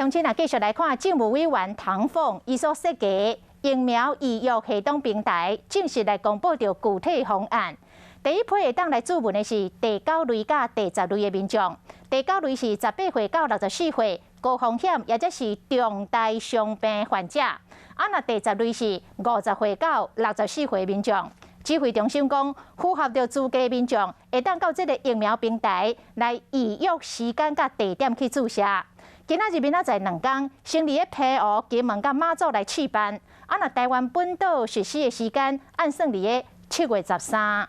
鄉親啊，繼續來看政務委員唐鳳伊所設計疫苗預約系統平台，正式來公布著具體方案。第一批會當來注文的是第九類佮第十類的民眾，第九類是18歲到64歲高風險，抑者是重大傷病患者。啊，若第十類是50歲到64歲民眾。指揮中心講，符合著資格民眾會當到這个疫苗平台來預約時間佮地點去注射。今仔日明仔載2工，先佇咧澎湖、金門佮馬祖來試辦。啊，若台灣本島實施的時間按算佇咧7月13。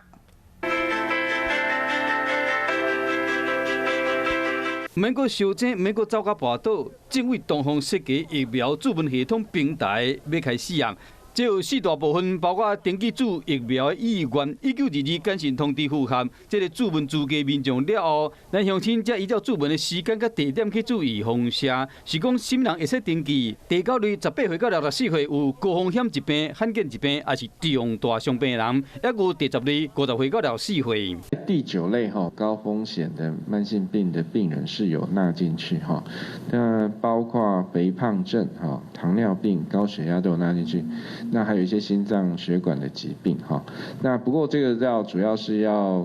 毋免閣相爭，毋免閣走甲跋倒，政委唐鳳設計疫苗注文系統平台欲開始啊！這有四大部分，包括登記注疫苗的意願、1922簡訊通知符合這个注文資格民眾了後，咱鄉親才依照注文的時間佮地點去注預防射。是講啥物人會使登記？第九類18歲到64歲有高風險疾病、罕見疾病，抑是重大傷病的人，抑閣有第十類50歲到64歲。第九類吼，高風險的慢性病的病人是有納進去哈，那包括肥胖症、哈糖尿病、高血壓都有納進去。那還有一些心臟血管的疾病哈，那不過這個要主要是要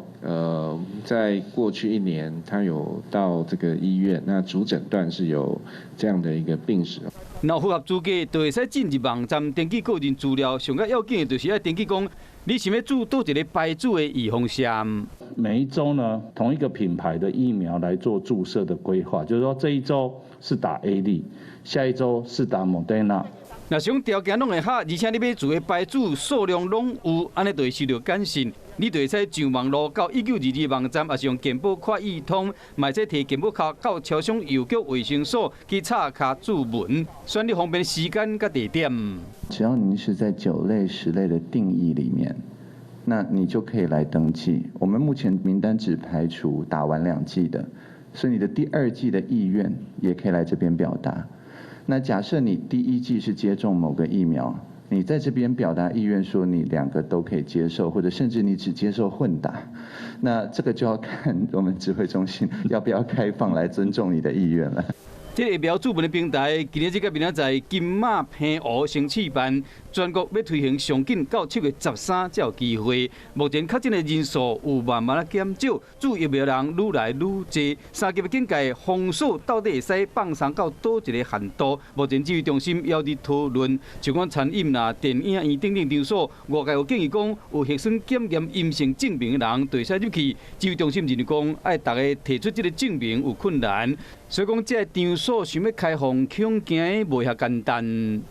在過去一年他有到這個醫院，那主診斷是有這樣的一個病史。若符合資格，就會使進入網站登記個人資料。上較要緊的就是愛登記講，你想欲注佗一个牌子的預防射。每一週呢，同一個品牌的疫苗來做注射的規劃，就是說這一週是打 AZ，下一週是打莫德納。若是講條件攏會合，而且你欲注的牌子數量攏有，按呢就會收著簡訊，你就會使上網路到1922網站，抑是用健保卡易通，嘛會使提健保卡到超商、郵局、衛生所去插卡注文，選你方便時間佮地點。只要您是在九類、十類的定義裡面，那你就可以來登記。我們目前名單只排除打完兩劑的，所以你的第二劑的意願也可以來這邊表達。那假設你第一劑是接種某個疫苗，你在這邊表達意願說你兩個都可以接受，或者甚至你只接受混打，那這個就要看我們指揮中心要不要開放來尊重你的意願了。這个疫苗注文的平台，今仔日佮明仔載金馬澎湖先試辦，全國欲推行上緊到7月13才有機會。目前確診的人數有慢慢仔減少，注疫苗人愈來愈濟。三級的警戒封鎖到底會使放鬆到佗一个限度？目前指揮中心猶佇討論，像講餐飲啦、電影院等等場所，外界有建議講有核酸檢驗陰性證明的人就會使入去。指揮中心認為講，愛逐家提出這个證明有困難，所以講這个場所想欲開放，恐驚袂遐簡單。